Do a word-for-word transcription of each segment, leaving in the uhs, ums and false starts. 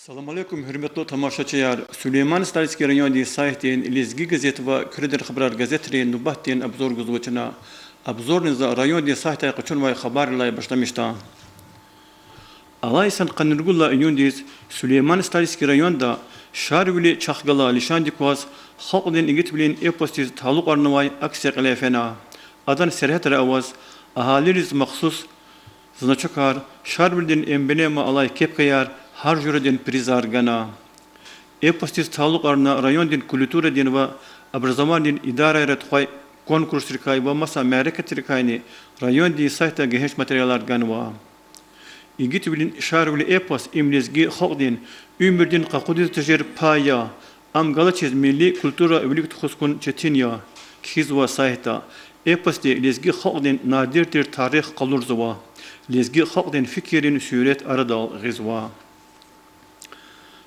Салам алейкум, гьуьрметлу тамашачияр! Сулейман-Стальский райондин сайтдин Лезги газет ва Куьредин хабарар газетрин нубатдин обзор гузва чна. Обзорни за райондин сайтдай къачунвай хабаррилай башламишда. Алай йисан къанни ругуд лагьай июндиз Сулейман-Стальский районда Шарвили чахъ гала лишандик кваз халкьдин игитвилин эпосдиз талукьарнавай акция кьиле фена. Адан сергьятра аваз агьалийриз махсус значокар, Шарвилидин эмблема алай кепкаяр, гьар жуьредин призар гана. Эпосдиз талукьарна райондин культурадин ва образованидин идарайра тухвай конкурсрикай ва маса мярекатрикайни райондин сайтда гегьенш материалар ганва. Игитвилин Шарвили эпос им лезги халкьдин уьмуьрдин къакъудиз тежер пай я, ам галачиз милли культура вилик тухуз хьун четин я, кхьизва сайтда. Эпосди лезги халкьдин надир тир тарих къалурзава, лезги халкьдин фикиррин суьрет арадал гъизва.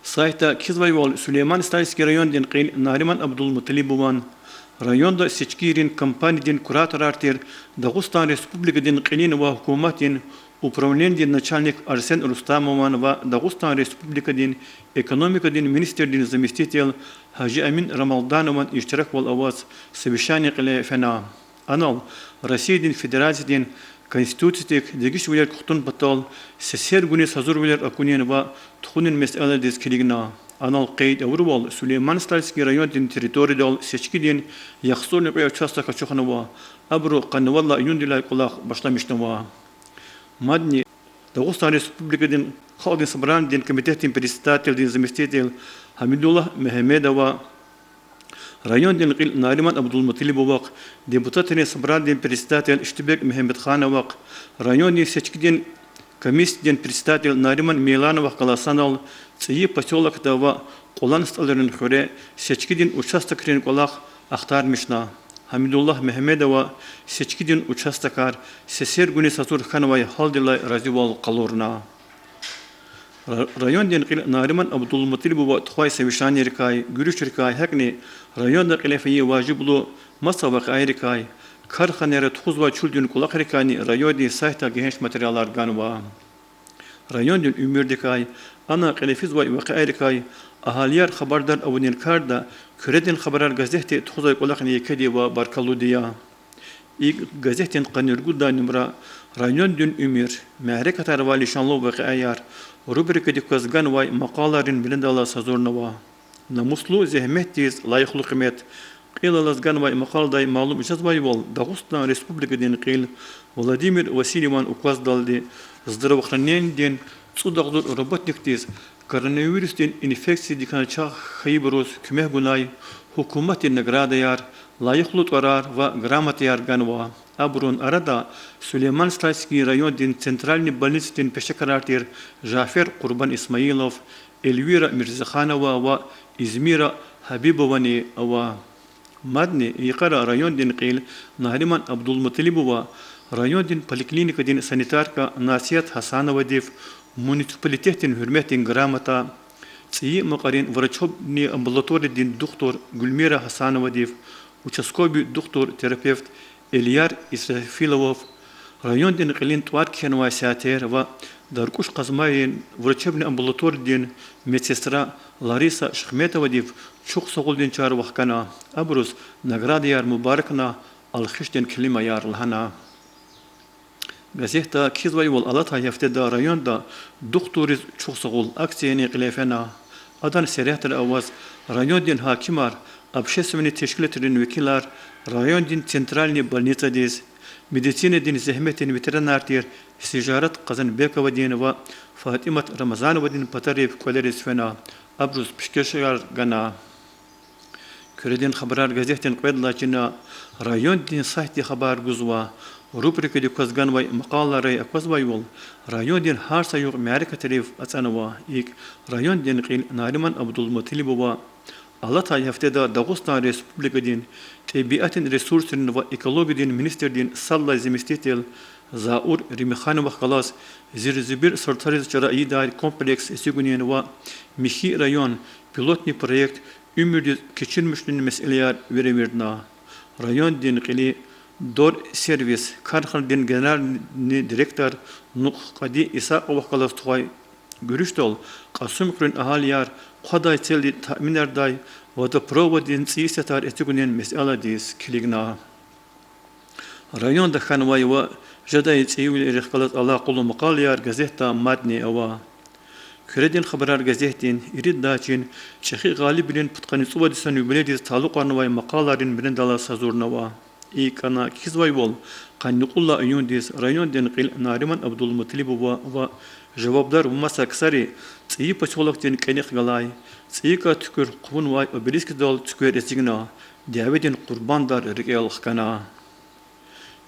Сайтда кхьизвайвал, Сулейман-Стальский райондин кьил Нариман Абдулмуталибован, районда сечкийрин кампаниядин кураторар тир Дагъустан Республикадин кьилин ва гьукуматдин управленидин начальник Арсен Рустамован ва Дагъустан Республикадин экономикадин министрдин заместитель Гьажи Амин Рамалданован иштираквал аваз совещание кьиле фена. Анал Россиядин Федерациядин Конституциядик дегишвилер кухтун патал сесер гуниз гьазурвилер акунин ва тухунин месэладиз килигна. Анал къейд авурвал, Сулейман-Стальский райондин территориядал сечкидин яхцӀурни кьве участок ачухнава, абуру къанни вад лагьай июндилай кӀвалах башламишнава. Мадни Дагъустан Республикадин Халкьдин Собранидин комитетдин председателдин заместитель Гьамидуллагь Мегьамедова, райондин кьил Нариман Абдулмуталибовахъ, депутатрин Собранидин председатель Штибек Мегьамедхановахъ, райондин сечкидин комиссиядин председатель Нариман Мейлановахъ галаз санал ЦӀийи посёлокда ва Кьулан СтӀалрин хуьре сечкидин участокрин кӀвалах ахтармишна. Гьамидуллагь Мегьамедова сечкидин участокар сесер гуниз гьазур хьанвай гьалдилай разивал къалурна. Ра-, райондин кьил Нариман Абдулмуталибова тухвай совещанийрикай, гуьруьшрикай, гьакӀни районда кьиле фейи важиблу маса вакъиайрикай, карханайра тухузвай чуьлдин кӀвалахрикайни райондин сайтда гегьенш материалар ганва. Райондин уьмуьрдикай, ана кьиле физвай вакъиайрикай агьалияр хабардар авунин карда Куьредин хабарар газетди тухузвай кӀвалахни екеди ва баркаллуди я. И газетдин къанни ругуд лагьай нумра Райондин уьмуьр, мярекатар ва лишанлу вакъиаяр рубрикадик кваз ганвай макъалайрин винедаллаз гьазурнава. Намуслу зегьметдиз лайихлу къимет кьил алаз ганвай макъаладай малум жезвайвал, Дагъустан Республикадин кьил Владимир Васильеван указдалди здравоохранениедин цӀуд агъзур работникдиз коронавирусдин инфекциядикай чӀехи хьайибуруз куьмек гунай гьукуматдин наградаяр, лайихлу тӀварар ва грамотаяр ганва. Абурун арада Сулейман-Стальский райондин центральный больницадин пешекарар тир Жафер Къурбан Исмаилов, Эльвира Мирзаханова ва Измира Гьабибовани ава. Мадни йикъара райондин кьил Нариман Абдулмуталибова райондин поликлиникадин санитарка Насият Гьасановадив муниципалитетдин Гьуьрметдин грамота, ЦӀийи Макьарин врачебный амбулаториядин духтур Гуьлмира Гьасановадив, участковый духтур-терапевт Эльяр Исрафиловав, райондин кьилин тӀвар кхьенвай Сятер ва Даркуш-Къазмайрин врачебный амбулаториядин медсестра Лариса Шихметовадив чухсагъулдин чар вахкана, абуруз наградаяр мубаракна, алхишдин келимаяр лагьана. Газетда кхьизвайвал, алатай гьафтеда районда Духтурриз чухсагъул акцияни кьиле фена. Адан сергьятра аваз райондин гьакимар, общественный тешкилатрин векилар райондин центральный больницадиз, медицинадин зегьметдин ветеранар тир Сижарат Къазанбековадин ва ФатӀимат Рамазановадин патарив кӀвалериз фена, абуруз пишкешар гана. Куьредин хабарар газетдин кьвед лагьай чина райондин сайтди хабар гузва. Рубрикадик кваз ганвай макъалайрай аквазвайвал, райондин гьар са югъ мярекатрив ацӀанва. ИкӀ, райондин кьил Нариман Абдулмуталибова алатай гьафтеда Дагъустан Республикадин тӀебиатдин ресурсрин ва экологиядин министрдин сад лагьай заместитель Заур Римихановахъ галаз зирзибир сортариз чара ийидай комплекс эцигунин ва Михьи район пилотный проект уьмуьрдиз кечирмишунин месэлаяр веревирдна. Райондин кьили Дорсервис карханадин генеральный директор Нукькьади Исакъовахъ галаз тухвай гуьруьшдал Кьасумхуьруьн агьалияр хъвадай целди таъминардай водопроводдин цӀийи сятар эцигунин месэладиз килигна. Районда хьанвай ва жедай цӀийивилерихъ галаз алакъалу макъалаяр газетда мадни ава. Куьредин хабарар газетдин ирид лагьай чин чӀехи гъалибвилин пудкъанни цӀувад йисан юбилейдиз талукьарнавай макъалайрин мирендалаз гьазурнава. ИкӀ, ана кхьизвайвал, къанни кьуд лагьай июндиз райондин кьил Нариман Абдулмуталибова ва жавабдар ва маса ксари ЦӀийи посёлокдин кӀаникь галай, цӀийикай туькӀуьр хъувунвай обелискдал цуьквер эцигна, дяведин къурбандар рикӀел хкана.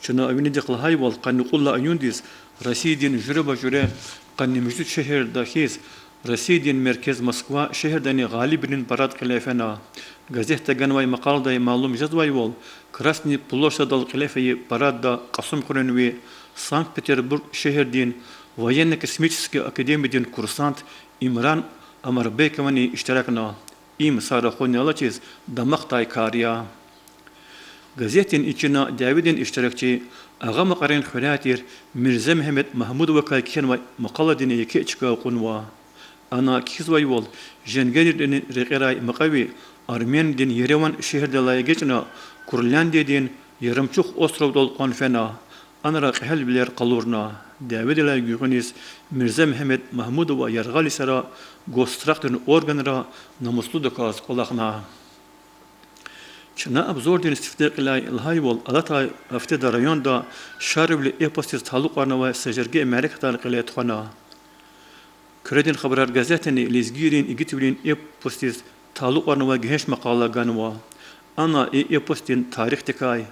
Чна винидихъ лагьайвал, къанни кьуд лагьай июндиз Россиядин жуьреба-жуьре, къанни муьжуьд шегьерда хьиз, Россиядин меркез Москва шегьердани гъалибвилин парад кьиле фена. Газетда ганвай макъаладай малум жезвайвал, Красный площадьдал кьиле фейи парадда Кьасумхуьруьнви Санкт-Петербург шегьердин военно-космический академиядин курсант Имран Омарбековани иштиракна. Им са рахунни алачиз дамахдай кар я. Газетдин и чина дяведин иштиракчи, Агъа Макьарин хуьряй тир Мирзе Мегьамед Магьмудовакай кхьенвай макъаладини еке чка кьунва. Ана кхьизвайвал, женгеррин рекьерай макьави армянрин Ереван шегьердилай эгечӀна, Курляндиядин Яремчух островдал кьван фена, анра кьегьалвилер къалурна. Дяведилай гуьгъуьниз Мирзе Мегьамед Магьмудова яргъал йисара госстрахдин органра намуслудаказ кӀвалахна. Чна обзордин сифте кьиляй лагьайвал, алатай гьафтеда районда Шарвили эпосдиз талукьарнавай са жерге мярекатар кьиле тухвана. Куьредин хабарар газетани лезгийрин игитвилин эпосдиз талукьарнавай гегьенш макъала ганва. Ана и эпосдин тарихдикай,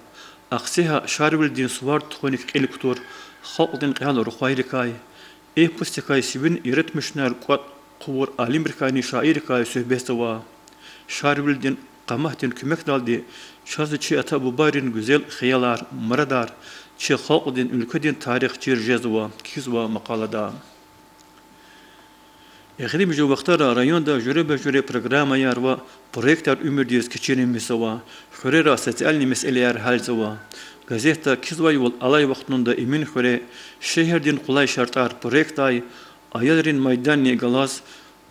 Ахцегьа Шарвилидин сувар тухуник кьил кутур халкьдин кьегьал рухвайрикай, эпосдикай сивин яратмишунар кӀватӀ хъувур алимрикайни шаиррикай суьгьбетзава. Шарвилидин къаматдин куьмекдалди чаз чи ата-бубайрин гуьзел хиялар, мурадар чи халкьдин, уьлкведин тарих чир жезва, кхьизва макъалада. Эхиримжи вахтара районда жуьреба-жуьре программаяр ва проектар уьмуьрдиз кечирмишзава, хуьрера социальный месэлаяр гьялзава. Газетда кхьизвайвал, алай вахтунда Эминхуьре шегьердин къулай шартӀар проектдай аялрин майданни галаз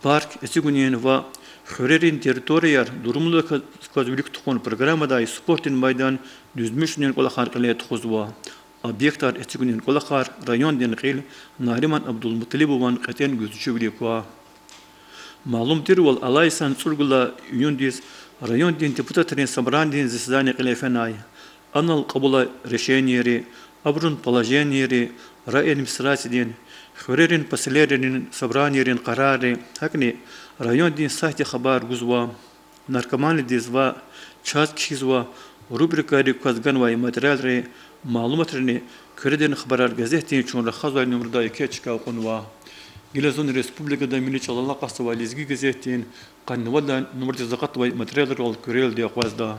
парк эцигунин ва хуьрерин территорияр дурумлу кваз вилик тухун программадай спортдин майдан дуьзмишунин кӀвалахар кьиле тухузва. Объектар эцигунин кӀвалахар райондин кьил Нариман Абдулмуталибован кьетӀен гуьзчивилик ква. Малум тирвал, алай йисан цӀуругла июндиз райондин депутатрин собранидин заседание кьиле фенай. Анал кьабулай решенийри, абурун положенийри, райадминистрациядин, хуьрерин поселениерин собранийрин къарарри, гьакӀни райондин сайтди хабар гузва. Наркоманридиз ва чаз кхьизва рубрикайрик кваз ганвай материалри, малуматрини Куьредин хабарар газетдин чун рахазвай нумрада еке чка кьунва. Гила зун республикада мили чӀалал акъатзавай Лезги газетдин къанни вад лагьай нумрадиз акъатнавай материалрал куьрелди акъвазда.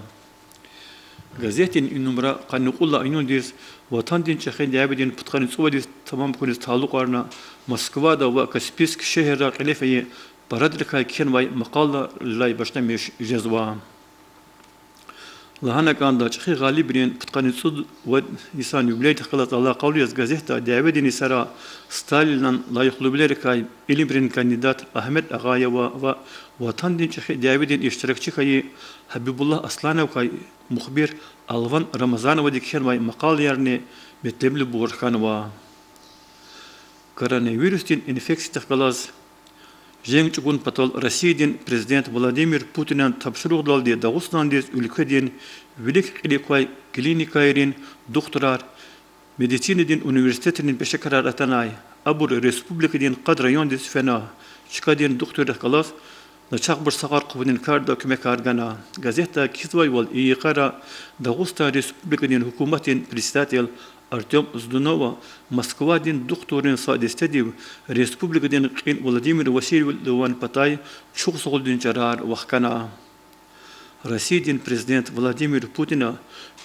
Газетдин и нумра къанни кьуд лагьай июндиз Ватандин ЧӀехи дяведин пудкъанни цӀувад йис тамам хьуниз талукьарна, Москвада ва Каспийск шегьерра кьиле фейи парадрикай кхьенвай макъалайрилай башламиш жезва. Лагьана кӀанда, ЧӀехи гъалибвилин пудкъанни цӀувад йисан юбилейдихъ галаз алакъалу яз газетда дяведин йисара Сталинан лайихлувилерикай илимрин кандидат Агьмед Агъаева ва Ватандин ЧӀехи дяведин иштиракчи хьайи Гьабибуллагь Аслановакай мухбир Алван Рамазановади кхьенвай макъалаярни метлеблубур хьанва. Коронавирусдин инфекциядихъ галаз женг чӀугун патал Россиядин Президент Владимир Путинан тапшуругъдалди Дагъустандиз уьлкведин вилик кьилик квай клиникайрин духтурар, медицинадин университетрин пешекарар атанай. Абур республикадин къад райондиз фена, чкадин духтуррихъ галаз начагъбур сагъар хъувунин карда куьмекар гана. Газетда кхьизвайвал, и йикъара Дагъустан Республикадин гьукуматдин председатель Артём Здунова Москвадин духтуррин са дестедив республикадин кьил Владимир Васильеван патай чухсагъулдин чарар вахкана. Россиядин Президент Владимир Путина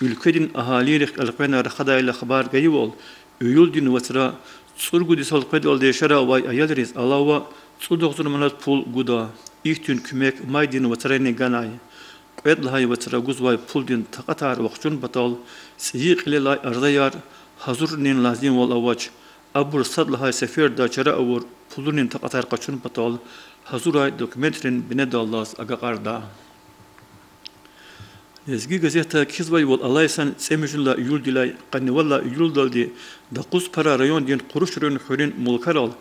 уьлкведин агьалийрихъ элкъвена рахадайла хабар гайивал, июлдин вацра цӀуругуд йисалай къведалди яшара авай аялриз алава цӀуд агъзур манат пул гуда. Ихьтин куьмек майдин вацрани ганай. Кьвед лагьай вацра гузвай пулдин такьатар вахчун патал цӀийи кьилелай арзаяр гьазурунин лазимвал авач. Абур сад лагьай сеферда чара авур пулунин такьатар къачун патал гьазурай документрин бинедаллаз агакьарда. Лезги газетда кхьизвайвал, алай йисан цӀемуьжуьдалай июлдилай къанни вад лагьай июлдалди Докъузпара райондин Къурушрин хуьруьн мулкарал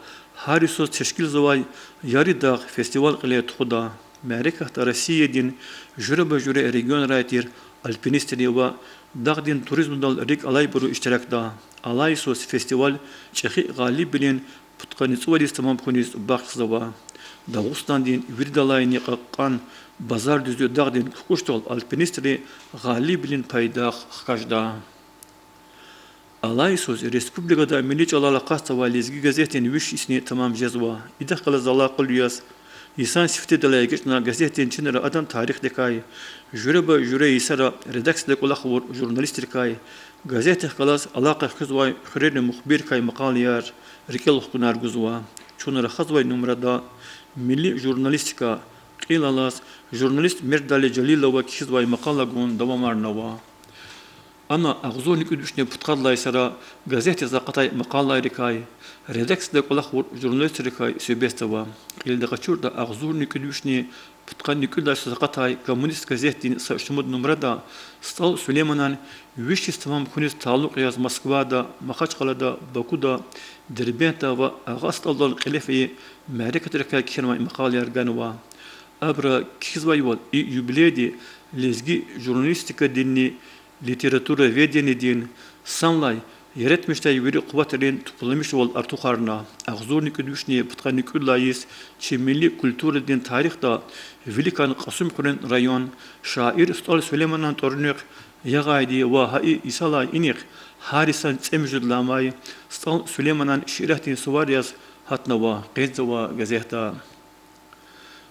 гьар йисуз тешкилзавай Яри дагъ фестиваль кьиле тухуда. Мярекатда Россиядин жуьреба-жуьре регионрай тир альпинистри ва дагъдин туризмдал рикӀ алайбуру иштиракда. Алай йисуз фестиваль чӀехи гъалибвилин пудкъанни цӀувадиз тамам хьуниз бахшзава. Дагъустандин виридалайни кьакьан Базардуьзуь дагъдин кукӀушдал альпинистри гъалибвилин пайдах хкажда. Алай йисуз республикада милли чӀалал акъатзавай Лезги газетдин виш йисни тамам жезва. Идахъ галаз алакъулу яз, йисан сифтедилай эгечӀна газетдин чинра адан тарихдикай, жуьреба-жуьре йисара редакцияда кӀвалах авур журналистрикай, газетдихъ галаз алакъа хуьзвай хуьрерин мухбиррикай макъалаяр, рикӀел хкунар гузва. Чун рахазвай нумрада милли журналистика кьил алаз журналист Мердали Жалилова кхьизвай макъала гун давамарнава. Ана агъзурни кӀуьд вишни пудкъад лагьай йисара газетдиз акъатай макъалайрикай, редакцияда кӀвалах авур журналистрикай суьгьбетзава. Кьилди къачуртӀа, агъзурни кӀуьд вишни пудкъанни кӀуьд лагьай йисуз акъатай Коммунист газетдин са шумуд нумрада СтӀал Сулейманан виш йис тамам хьуниз талукь яз Москвада, Махачкъалада, Бакуда, Дербентда ва Агъа СтӀалдал кьиле фейи мярекатрикай кхьенвай макъалаяр ганва. Абуру кхьизвайвал, и юбилейди лезги журналистикадинни литературоведениедин, санлай яратмишдай вири къуватрин тупламишвал артухарна. Агъзурни кӀуьд вишни пудкъанни кӀуьд лагьай йис чи милли культурадин тарихда виликан Кьасумхуьруьн район, шаир СтӀал Сулейманан тӀварунихъ ягъайди ва гьа и йисалай инихъ гьар йисан цӀемуьжуьдалай амай СтӀал Сулейманан шииратдин сувар яз гьатнава, къензава газетда.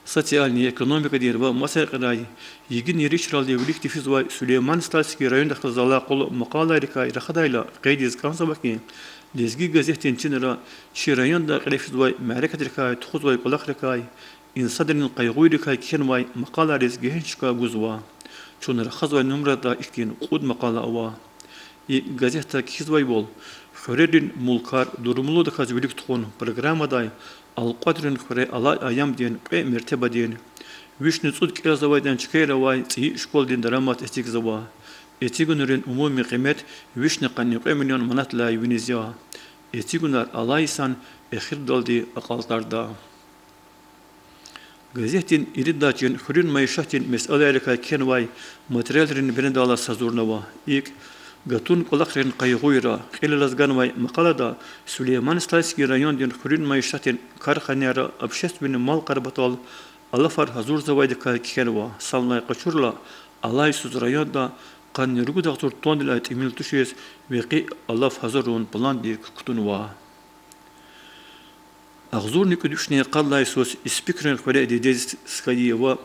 Социальный, экономикадин ва маса рекьерай йигин еришралди виликди физвай Сулейман-Стальский райондихъ галаз алакъалу макъалайрикай рахадайла, къейдиз кӀанзава хьи, Лезги газетдин чинра чи районда кьиле физвай мярекатрикай, тухузвай кӀвалахрикай, инсанрин къайгъуйрикай кхьенвай макъалайриз гегьенш чка гузва. Чун рахазвай нумрадилай ихьтин кьуд макъала ава. И газетда кхьизвайвал, хуьрерин мулкар дурумлудаказ вилик тухун программадай Алкьвадрин хуьре алай аямдин кьве мертебадин, вишни цӀуд кӀелзавайдан чкайра авай цӀийи школадин дарамат эцигзава. Эцигунрин умуми къимет вишни къанни кьве миллион манатдилай виниз я. Эцигунар алай йисан эхирдалди акьалтӀарда. Газетдин иридачир хуьруьн майишатдин месэлайрикай кхьенвай материалрин бинедаллаз гьазурнава. ИкӀ, гатун кӀвалахрин къайгъуйра кьилелаз ганвай макъалада Сулейман-Стальский райондин хуьруьн майишатдин карханайра общественный мал къарабатал алафар гьазурзавайдакай кхьенва. Санлай къачурла, алай йисуз районда къанни ругуд агъзур тоннадилай тӀимил тушиз векъи алаф гьазурун пландик кутунва. Агъзурни кӀуьд вишни къад лагьай йисуз Испикрин хуьре дидедиз хьайи ва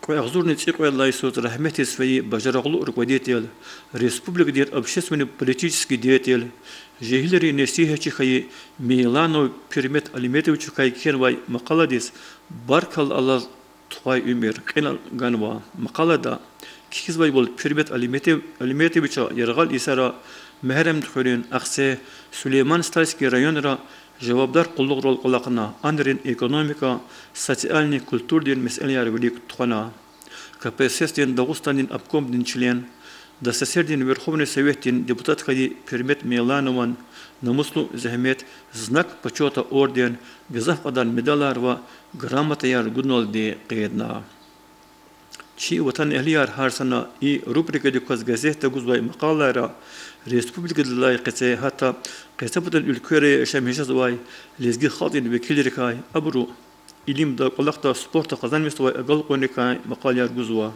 кьве агъзурни цӀикьвед лагьай йисуз рагьметдиз фейи бажарагълу руководитель, республикадин общественно-политический деятель, жегьилрин несигьатчи хьайи Мейланов Пирмет Алиметовичакай кхьенвай макъаладиз баркалла алаз тухвай уьмуьр кьиле ганва. Макъалада кхьизвайвал, Пирмет Алиметов-, Алиметовича яргъал йисара Мегьарамдхуьруьн, Ахцегь, Сулейман-Стальский районра жавабдар къуллугърал кӀвалахна, анрин экономика, социальный, культурадин месэлаяр вилик тухвана. КПСС-дин Дагъустандин обкомдин член, ДССР-дин Верховный Советдин депутат хьайи Пирмет Мейланован намуслу Зегьмет, Знак почёта орден, гзаф кьадар медалар ва грамотаяр гуналди къейдна. Чи ватанэгьлияр, гьар сана и рубрикадик кваз газетда гузвай макъалайра республикадилай къецяй, гьатта къецепатан уьлквейра яшамиш жезвай лезги халкьдин векилрикай, абуру илимда, кӀвалахда, спортда къазанмишзавай агалкьунрикай макъалаяр гузва.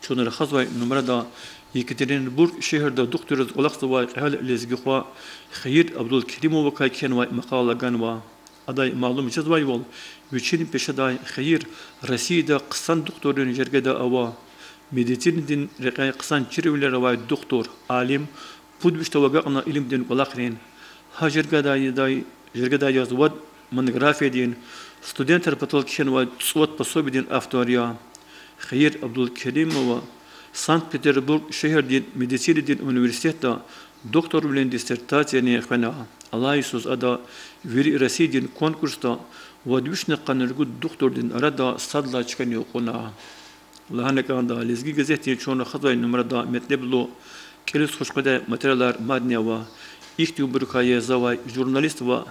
Чун рахазвай нумрада Екатеринбург шегьерда духтур яз кӀвалахзавай кьегьал лезги хва Хийир Абдулкеримовакай кхьенвай макъала ганва. Адай малум жезвайвал, вичин пешадай Хийир Россияда хъсан духтуррин жергеда ава. Медицинадин рекьяй хъсан чирвилер авай духтур, алим, пуд вишдав агакьна илимдин кӀвалахрин. Гьа жергедай, жергедай яз вад монографиядин, студентар патал кхьенвай цӀувад пособиядин автор я. Хийир Абдулкеримова Санкт-Петербург шегьердин медицинадин университетда докторвилин диссертацияни хвена. Алай йисуз ада вири Россиядин конкурсда вад вишни къанни ругуд духтурдин арада сад лагьай чкани кьуна. Лагьана кӀанда, Лезги газетдин чун рахазвай нумрада метлеблу, кӀелиз хуш къведай материалар мадни ава. Ихьтинбурукай я завай журналист ва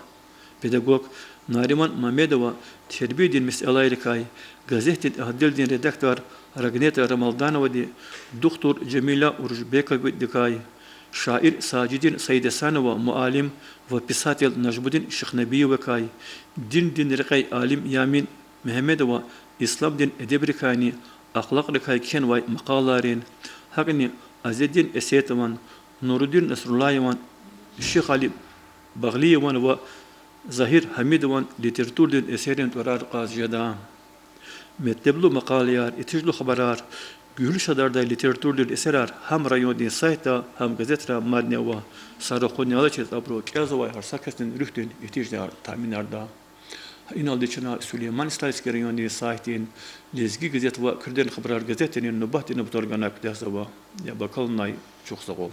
педагог Нариман Мамедова тербиядин месэлайрикай, газетдин отделдин редактор Рагнета Рамалдановади духтур Жамиля Уружбековадикай, шаир Сажидин Саидгьасанова муаллим ва писатель Нажмудин Шихнабиевакай, диндин рекьяй алим Ямин Мегьамедова исламдин эдебрикайни ахлакьрикай кхьенвай макъалайрин, гьакӀни Азеддин Эсетован, Нурудин Насруллаеван, Шихали Багълиеван ва Загьир Гьамидован литературадин эсеррин тӀварар кьаз жеда. Метлеблу макъалаяр, итижлу хабарар, гуьгьуьл шадардай литературадин эсерар гьам райондин сайтда, гьам газетра мадни ава. Са рахунни алачиз абуру кӀелзавай гьар са касдин руьгьдин итижар таъминарда. Иналди чна Сулейман-Стальский райондин сайтдин Лезги газет ва Куьредин хабарар газетдин нубатдин абзур гана куьтягьзава. Яб акалунай чухсагъул.